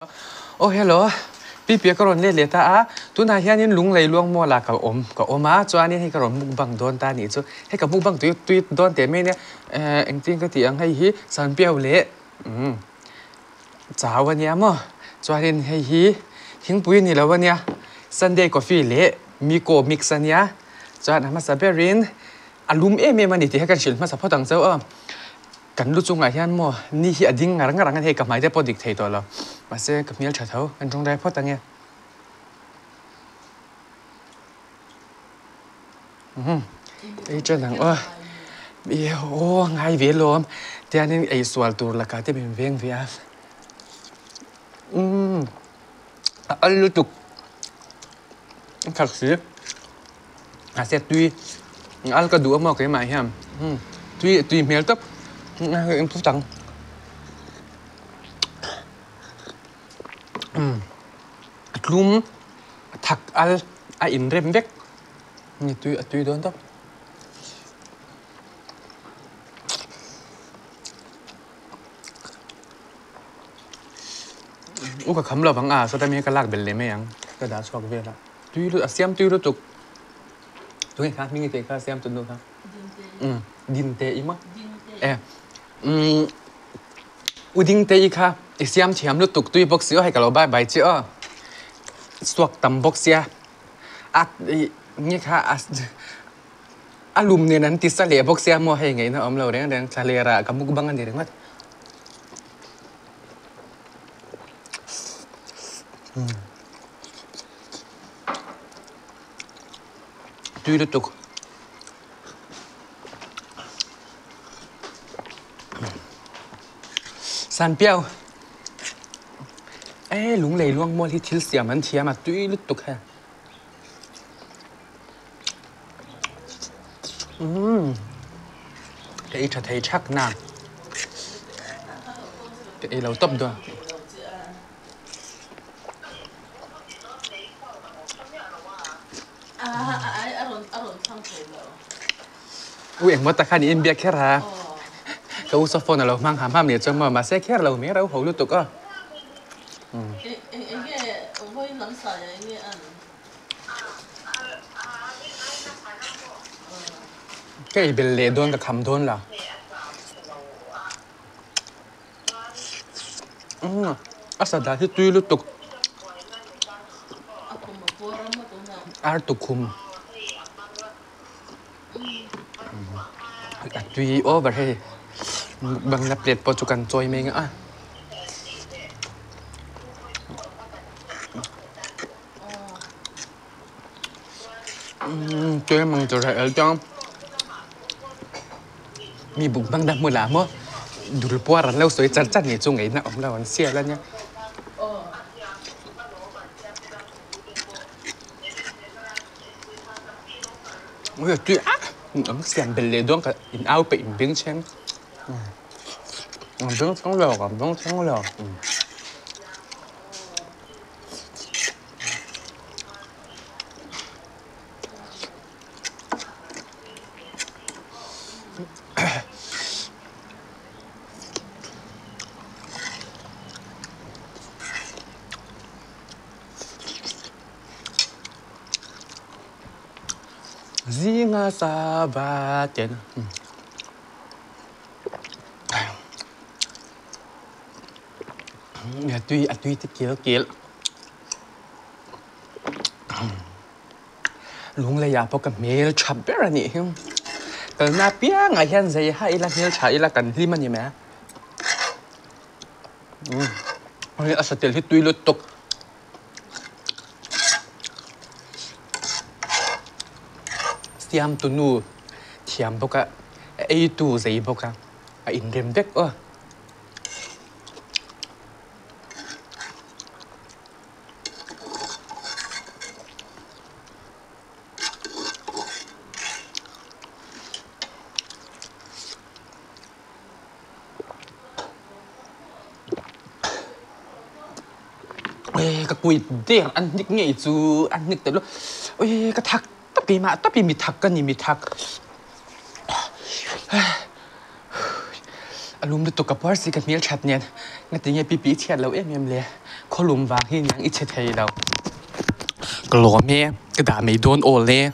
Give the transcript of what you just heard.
Aw hello, Pipia ka rawn let leh ta a, tunah hianin Lunglei Luangmualah ka awm ka awm a, chuanin hei ka rawn mukbang dawn ta anih chu, hei ka mukbang tui tui dawn teh mai nia, eh engtin ka tih ang hei hi Sanpiau leh umm chau ania maw, chuanin hei hi thingpui a ni lo ania, Sunday coffee leh Miko mix ania, chuan a hmasa berin a lum em em a ni tih kha ka hrilh hmasa phawt ang chauh a. Kan lu chungah hian maw ni hi a ding ngar ngar ang a ni hei ka hmai te pawh dik thei tawh lo mahse ka hmel tha tho kan tawngtai phawt ang e. Umm ei ṭan ang aw i aw ngai ve lawm tianin ei sual tur lakah te min veng ve a umm a al lutuk a thak si. Mahse tui al ka duh a maw keimah hian tui tui hmel tawp eng phut ang a tlum a thak al a inrem vek ni tui a tui dawn tawp. U ka kham lovang a sawta mi ka lak belh leh mai ang ka dah chhuak vel a. Tui lut a siam tui lutuk. Tunge kha hming i teh kha siam tun nu kha. Umm Dinte i maw? E umm U Dingte i kha i siam thiam lutuk tui bawk si aw hei ka lo bye bye che aw. Suak tam bawk sia a i nge kha a a lum nen an ti sa leh bawk sia maw hei ngaihna awm lo reng reng thlaler ah ka mukbang a ni ringawt. Tui lutuk. Sanpiau. E lunglei luang mual hi thil siam an thiam a tui lutuk he. Umm ka ei tha thei thak na. Ka ei lo tawp dawn. U engmaw tak khan i inbiak kher a, ka u saw phone a lo hmang ham ham leh chuang maw, mahse kher lo mai rau ho lutuk aw. Ka ei bel leh dawn ka kham dawn la. A sada hi tui lutuk ar tukhum a tui over hei mukbang na plate pawh chu kan chawi mai ang a. Tui mang tur hei el chuan mi buk bang dah hmun ah maw dul puar an lo sawi char char ni chu ngaihna awm lo an sial ania. Ui tui a an siam belh leh dawn ka in au peih in beng chheng an beng chheng lo an beng chheng lo. Zinga sava ten. A tui a tui te kel kel. Lunglei ah pawh ka hmel tha ber a nih hi. Kalna apiangah hian zei ha ila hmel tha ila kan hlim a ni mai a. Hei a satel hi tui lutuk. Siamtu nu thiam bawk a, a eitu zei bawk a, a inrem vek aw. Ka kui der an hnik ngei chu an hnik ta lo ui ka thak tawp keimah tawp hi mi thak ka ni mi thak. A lum lutuk ka puar si ka hmel that nen nga tinge pipi chhiat lo em em le. Khawlum vang hi niang i che thei lo. Ka lawm e, ka dah mai dawn aw le.